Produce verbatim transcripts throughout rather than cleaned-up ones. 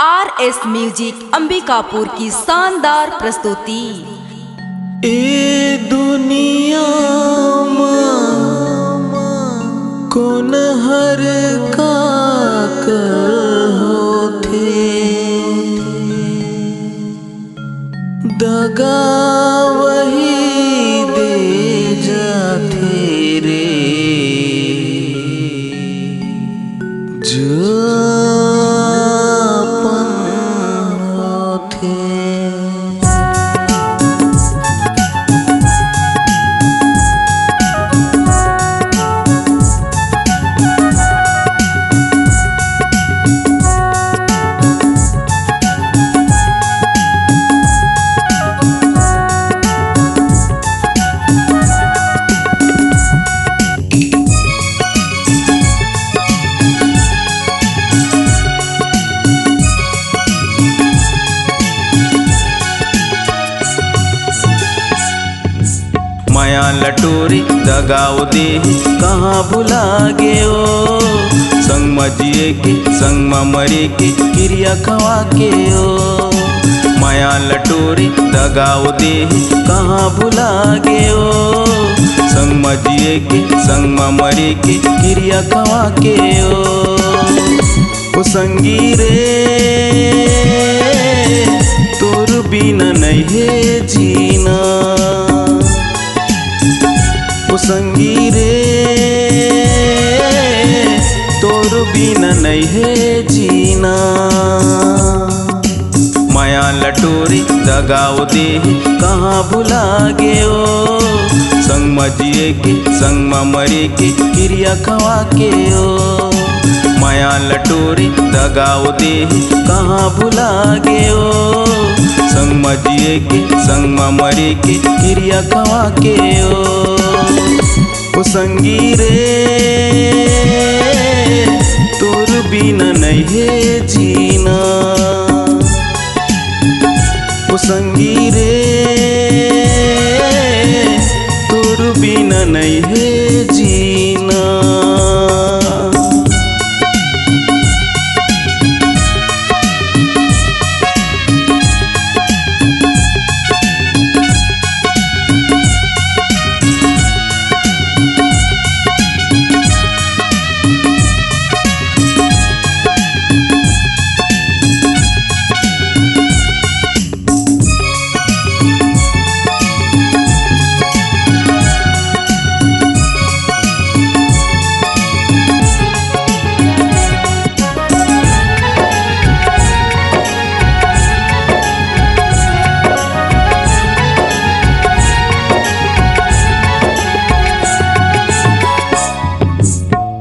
R S music Ambikapur की शानदार प्रस्तुति। ए दुनिया म कोन हर का कर होथे, दगा वही दे जाथे रे, जो अपन होथे। मया लटोरी दगाव देही, कहाँ भुला गे ओ? संग म जिए के, संग म मरे के, किरिया खवा के ओ। मया लटोरी दगाव देही, कहाँ भुला गे ओ? संग म जिए के, संग म मरे के, किरिया खवा के ओ। ओ संगी रे, तोर बिना नइ हे जीना। ओ संगी रे, तोर बिना नइ हे जीना। मया लटोरी दगाव देही, कहाँ भुला गे ओ? संग म जिए के, संग म मरे के, किरिया खवा के ओ। मया लटोरी दगाव देही, कहाँ भुला गे ओ? संग म जिए के, संग म मरे के, किरिया खवा के ओ। ओ संगी रे, तोर बिना नइ हे जीना। ओ संगी रे, तोर बिना नइ हे जीना।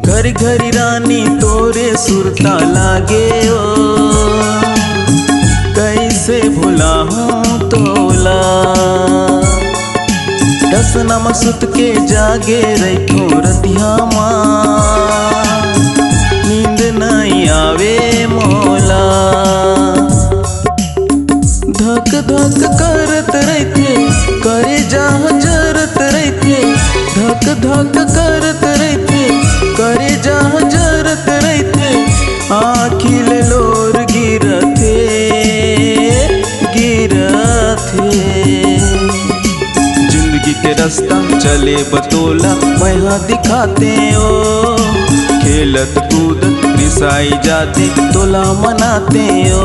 घरी घरी रानी तोरे सुरता लागे ओ, कइसे भुलाहूँ तोला। टसना म सुत के जागे रहिथों रतिहा म, नींद नइ आवे मोला। धक धक करत रहिथे, करेजा ह जरत रहिथे। धक धक करत रहिथे, करेजा ह जरत रहिथे। आँखी ले लोर गिरथे, गिरथे। जिंदगी के रस्ता चले बर तोला मैं हा दिखातेंव। खेलत कूदत रिसाई जातेंव, तोला मनातेंव।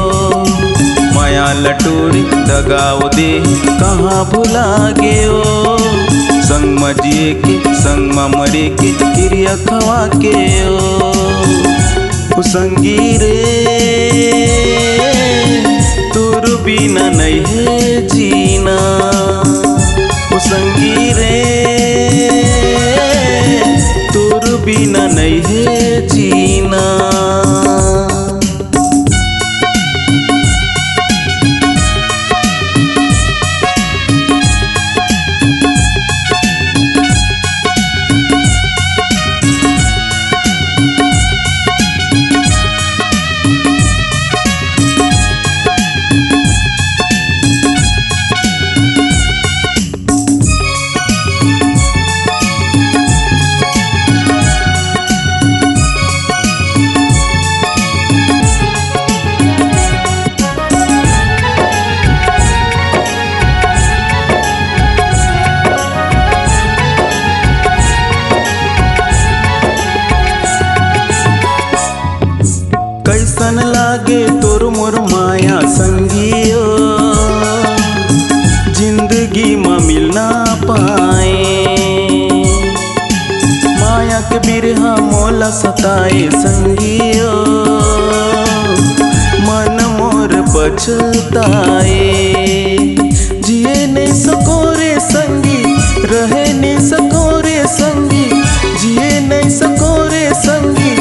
मया लटोरी दगाव देही, कहाँ भुला गे ओ? संग म जिए के, संग म मरे के, किरिया खवा के ओ। ओ संगी रे, तोर बिना नइ हे जीना। ओ संगी रे, तोर बिना नइ हे जीना। न लागे तोर मोर माया संगियो, जिंदगी म मिलना पाए। माया के बिरहा मोला सताए संगियो, मन मोर पछताए। जिए नहीं सको रे संगी, रहे नहीं सको रे संगी, जिए नहीं सको रे संगी,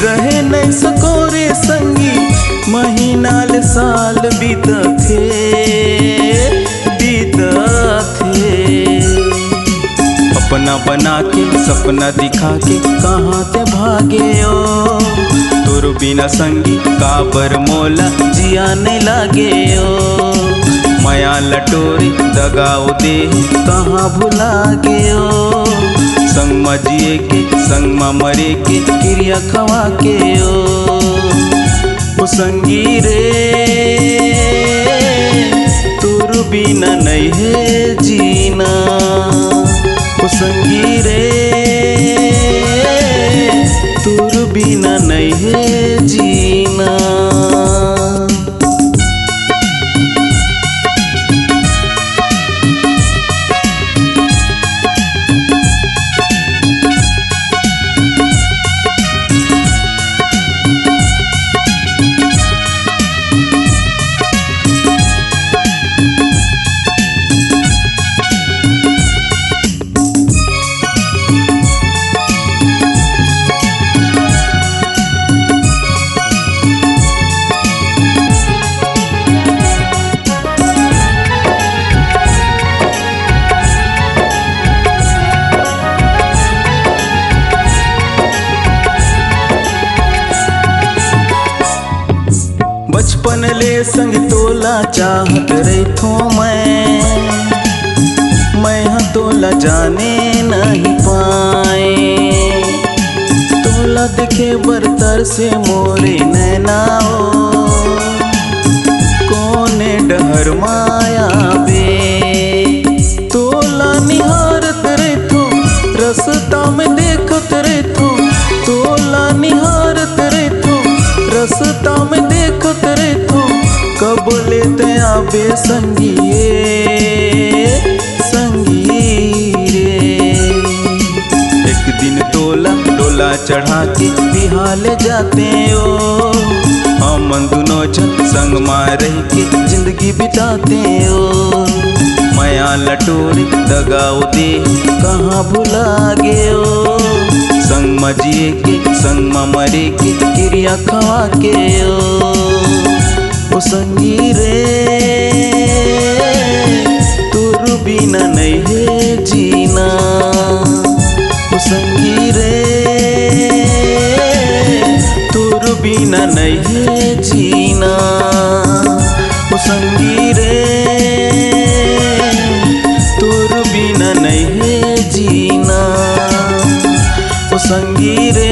रहे नहीं सको रे संगी। महीना ले साल बीतथे, बीतथे। अपना बना के सपना दिखा के कहाँ ते भागे ओ। तोर बिना संगी काबर मोला जिया नहीं लागे ओ। मया लटोरे दगाओ दे कहाँ भुला गे ओ। संग म जिए के संग म मरे के किरिया खवा के ओ। ओ संगी रे, तोर बिना नहीं हे जीना। ओ संगी रे, तोर बिना नहीं हे जीना। बचपन ले संग तोला चाहत रहिथों मैं, मैं ह तोला जाने नहीं पाए। तोला देखे बर तरसे मोरे नैना ओ, कोने डहर माया बे। तोला निहारत रहिथों, रस्ता में देखत रहिथों, तोला निहारत रहिथों, रस्ता में देखत रहिथों। कब ले ते आबे संगी ए, संगी रे। एक दिन तोला डोला चढ़ा के बिहाले जाते ओ। हमन दुनों झन संग मा रह के जिंदगी बिताते ओ। मया लटोरे दगाओ दे कहाँ भुला गे ओ। संग म जिए के संग म मरे के किरिया खवा के ओ। ओ संगी रे, तोर बिना नहीं हे जीना। ओ संगी रे, तोर बिना नहीं हे जीना। ओ संगी रे, तोर बिना नहीं हे जीना। ओ संगी रे,